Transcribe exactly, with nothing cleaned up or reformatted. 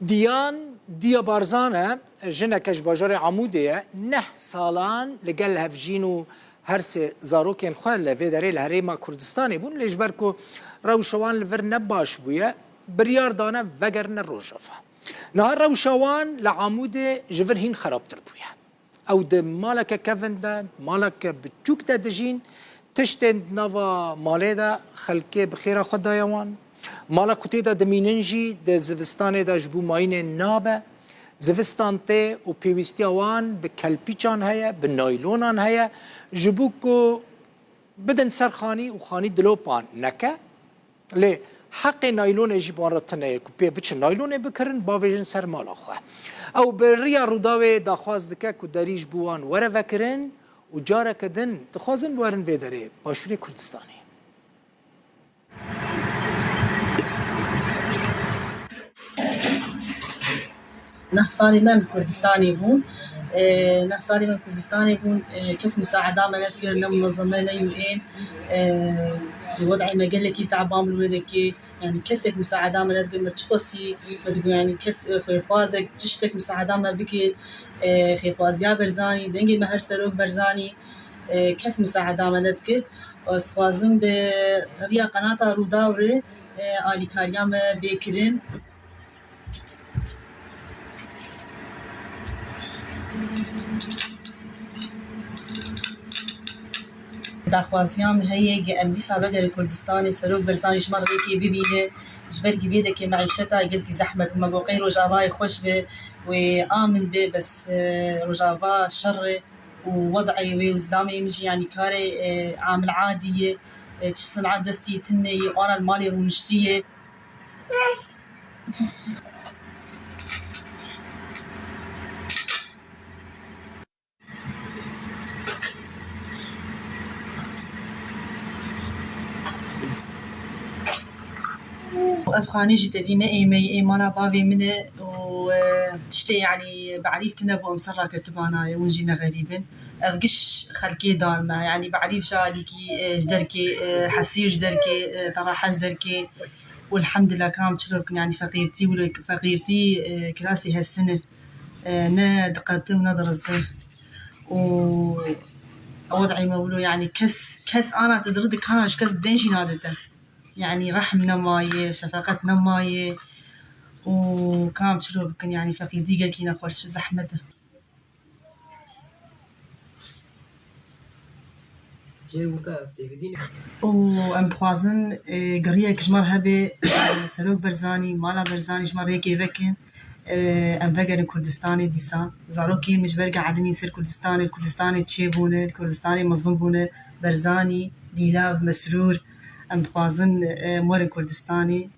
Diyan Diya Barzan e, jineke ji bajarê Amûdê ye. Neh salan li gel hevjîn û her sê zarokên xwe li vê derê li Herêma Kurdistanê bûn, lê ji ber ku rewşa wan li vir ne baş bûye, biryar dane vegerine Rojava. Niha rewşa wan li Amûdê ji vir hîn xerabtir bûye. Ew di maleke kevin de, maleke biçûk de dijîn, tiştên di nava malê de xelkê bi xêra xwe daye wan. Mala ku tê de dimînin jî di zivistanê de ji bo mayînê nabe. Zivistan tê û pêwîstiya wan bi kelpîçan heye, bi naylonan heye, ji bo ku bidin ser xanî û xanî dilopa neke. Lê heqê naylonê jî bi wan re tune ye ku pê biçin naylonê bikirin, bavêjin ser mala xwe. Ew bi riya Rûdawê daxwaz dike ku derî ji bo wan were vekirin û careke din dixwazin werin vê derê Başûrê Kurdistanê. Neh salê me li Kurdistanê bûn. E, neh salê me li Kurdistanê bûn. E, kes musaeda me nedikir, ne munezeme, ne U N. E, wed'ê me gelekî teban li wê dikê. Yani kesek musaeda me nedikir, me çiqasî me digot, yani kes, e, xêrxwazek, tiştek musaeda me bike. E, xêrxwaziya Berzanî, dengê me her serok Berzanî, e, kes musaeda me nedikir. Ez dixwazim bi riya qenata Rûdaw re, e, alîkariya me bê kirin. Daxwaziya min heye ku em dîsa vegerin Kurdistanê, Serok Barzanî ji me re yekê bibîne. Ji ber ku vê dekê meîşeta gelkî zehmet, me got qey Rojavayê xweş be, wê amin be, bes, e, Rojava şer e û wed'ê wê û zilamê min jî, yanî karê, e, amil adî ye. E, çi sin'et destî tune ye, ana li malê rûniştiye. Ev xanî jî tevî ne ê me ye, ê mala bavê min e û, e, tiştê, yanî, bi Elîf tune bû, em ser raketibana ye, hûn jî ne xerîb in. Ev giş xelkê dan me, yanî bi Elîf ji alîkî, e, ji derkê, e, hesîr ji derkê, e, terehe ji derkê û elhamdulillah kam çiro bikin, yanî feqîrtî û li feqîrtî, e, kirasî hestin e, e, ne diqete û ne dirize. Û ew wed'ê me wilo, yanî kes, kes ana te diri dikana ji kes dên jî nadite. Yanî rehm nemaye, şefeqet nemaye û kam çiro bikin, yanî feqîrtî gelkî nexweş, zehmet e. Û em dixwazin, e, giriyek ji me re hebe, e, Serok Barzanî, mala Barzanî ji me re yekê vekin. E, em vegerin Kurdistanê dîsa. Zarokên min ji ber ku elimîn ser Kurdistanê, Kurdistanê çêbûne, Kurdistanê mezin bûne, Barzanî, Lîlav, Mesrûr, em dixwazin, e, em werin Kurdistanê.